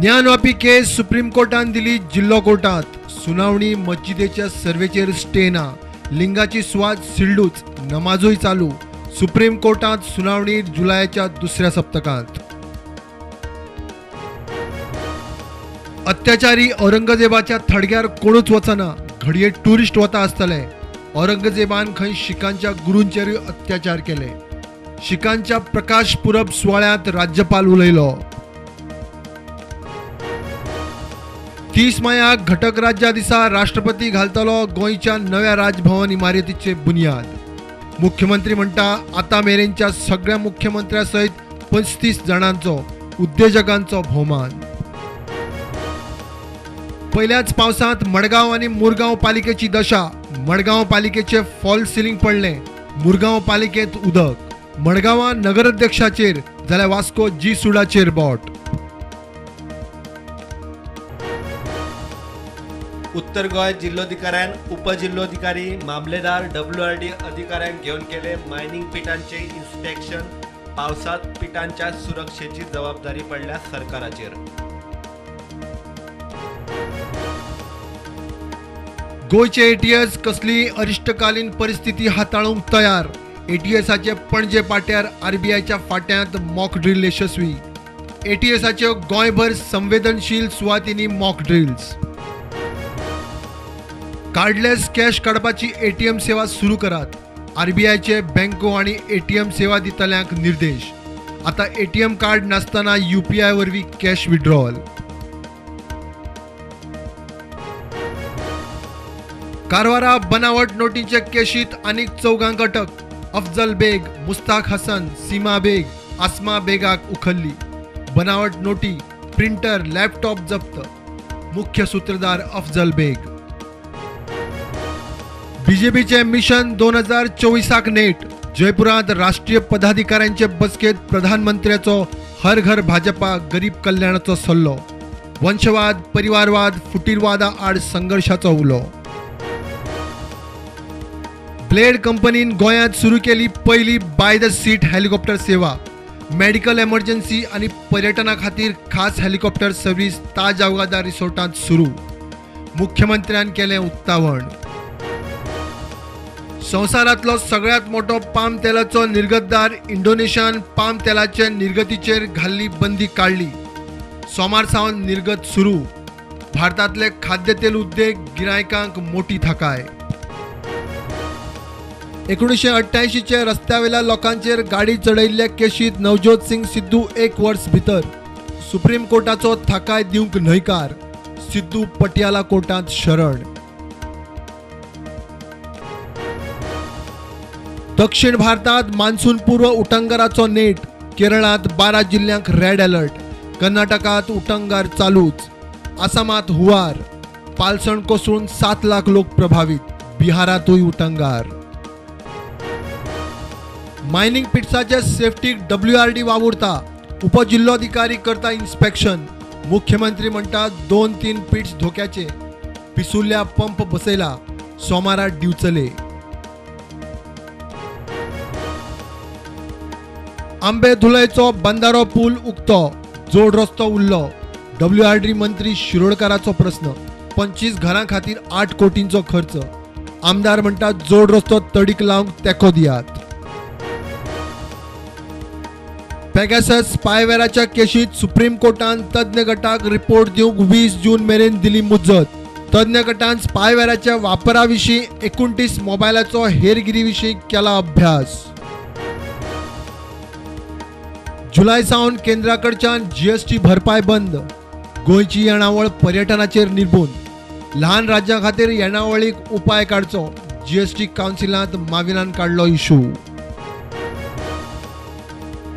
ज्ञानवापी केस supreme कोर्टान दिली जिल्लो कोर्टात. सुनावणी मस्जिदेच्या सर्वेचेर स्टे ना. लिंगाची सुवात सिल्डूच, नमाजूय चालू. सुप्रीम कोर्टात सुनावणी जुलयाच्या दुसऱ्या सप्तकांत. अत्याचारी औरंगजेबाच्या थडग्यार कोणूच वचना, घडये टुरिस्ट वता आसतले. औरंगजेबान खंय शिखांच्या गुरूंचेरूय अत्याचार केले. शिखांच्या प्रकाश पुरब सुवाळ्यांत राज्यपाल उलयलो. 30 मायाक घटक राज्या दिसा राष्ट्रपती घालतलो गोंयच्या नव्या राजभवन इमारतीचे बुनियाद. मुख्यमंत्री म्हणटा आतां मेरेनच्या सगळ्या मुख्यमंत्र्या सयत 35 जाणांचो उद्देजकांचो भोवमान. पयल्याच पावसांत मडगांव आनी मुरगांव पालिकेची दशा. मडगांव पालिकेचे फॉल सिलिंग पडलें, मुरगांव पालिकेंत उदक. मडगांवां नगराध्यक्षाचेर जाल्यार वास्को जी सुडाचेर बोट. उत्तर गोंय जिल्लोधिकाऱ्यान उपजिल्लोधिकारी, मामलेदार, डब्ल्यूआरडी अधिकाऱ्यांक घेवन केले मायनिंग पिटांचे इन्स्पेक्शन. पावसात पिटांच्या सुरक्षेची जबाबदारी पडल्या सरकाराचेर. गोंयचे एटीएस कसलीय अरिश्टकालीन परिस्थिती हाताळूंक तयार. एटीएसाचे पणजे पाट्यार आरबीआयच्या फाट्यांत मॉक ड्रील यशस्वी. एटीएसाच्यो गोंयभर संवेदनशील सुवातींनी मॉक ड्रिल्स. कार्डलेस कॅश काडपाची एटीएम सेवा सुरू करात. आरबीआयचे बँको आनी एटीएम सेवा दितल्यांक निर्देश. आतां एटीएम कार्ड नासतना यूपीआय वरवीं कॅश विड्रॉल. कारवारा बनावट नोटींचे केशीत आनीक 4 अटक. अफजल बेग, मुस्ताक हसन, सीमा बेग, आस्मा बेगाक उखल्ली. बनावट नोटी, प्रिंटर, लॅपटॉप जप्त. मुख्य सूत्रधार अफजल बेग. बीजेपीचे मिशन 2024 नेट. जयपुरांत राष्ट्रीय पदाधिकाऱ्यांचे बसकेत प्रधानमंत्र्याचो हर घर भाजपा गरीब कल्याणाचो सल्लो. वंशवाद, परिवारवाद, फुटीरवादा आड संघर्षाचो उलो. ब्लेड कंपनीन गोंयांत सुरू केली पयली बाय the seat helicopter सेवा. मेडिकल एमर्जन्सी आनी पर्यटना खातीर खास हेलिकॉप्टर सर्वीस ताज अवगादा रिसॉर्टांत सुरू. मुख्यमंत्र्यान केलें उक्तावण. संवसारांतलो सगळ्यांत मोटो पाम तेलाचो निर्गतदार इंडोनेशियान पाम तेलाचे निर्गतीचेर घाल्ली बंदी काडली. सोमार सावन निर्गत सुरू. भारतांतले खाद्यतेल उद्देग गिरायकांक मोटी थाकाय. 1988 रस्त्यावेल्या लोकांचेर गाडी चडयल्ल्या केशीत नवज्योत सिंग सिद्धू 1 वर्स भितर. सुप्रीम कोर्टाचो थाकाय दिवंक न्हयकार. सिद्धू पटियाला कोर्टांत शरण. दक्षिण भारतात मान्सून पूर्व उटंगाराचो नेट. केरळांत 12 जिल्ल्यांक रेड अलर्ट. कर्नाटकात उटंगार चालूच. आसामात हुंवार. पालसण कोसळून 7 लाख लोक प्रभावित. बिहारांतूय उटंगार. मायनिंग पिट्साचे सेफ्टीक डब्ल्यूआरडी वावुरता. उपजिल्लोधिकारी करता इन्स्पेक्शन. मुख्यमंत्री म्हणटा 2-3 पिट्स धोक्याचे. पिसुर्ल्या पंप बसयला. सोमारा दिवचले. आंबे धुलयचो बंदारो पूल उक्तो, जोड रस्तो उरलो. डब्ल्यूआरडी मंत्री शिरोडकाराचो प्रस्न. 25 घरां खातीर 8 कोटींचो खर्च. आमदार म्हणटा जोड रस्तो तडीक लावंक तेंको दियात. पेगासस स्पायवेराच्या केशीत सुप्रीम कोर्टान तज्ञ गटाक रिपोर्ट दिवंक 20 जून मेरेन दिली मुजत. तज्ञ गटान स्पायवेराच्या वापरा विशीं 29 मोबायलाचो हेरगिरी विशीं केला अभ्यास. जुलय सावन केंद्रा कडच्यान जीएसटी भरपाय बंद. गोंयची येणावळ पर्यटनाचेर निर्बून. ल्हान राज्यां खातीर येणावळीक उपाय काडचो. जीएसटी कावन्सिलांत माविनान काडलो इशू.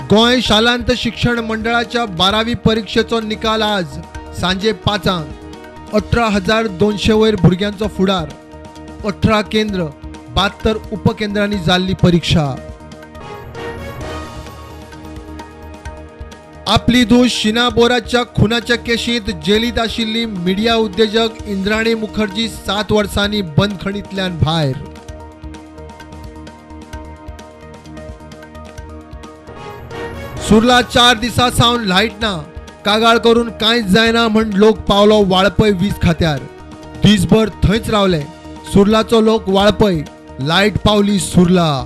गोंय शालांत शिक्षण मंडळाच्या 12वी परिक्षेचो निकाल आज सांजे 5. 18,200 वयर भुरग्यांचो फुडार. 18 केंद्र, 72 उपकेंद्रांनी जाल्ली परीक्षा. आपली धूव शिना बोराच्या खुनाच्या केशींत जेलींत आशिल्ली मिडिया उद्देजक इंद्राणी मुखर्जी 7 वर्सांनी बंदखणींतल्यान भायर. सुर्ला 4 दिसां सावन लायट ना. कागाळ करून कांयच जायना म्हण लोक पावलो वाळपय वीज खात्यार. दीसभर थंयच रावले. सुर्लाचो लोक वाळपय, लायट पावली सुर्ला.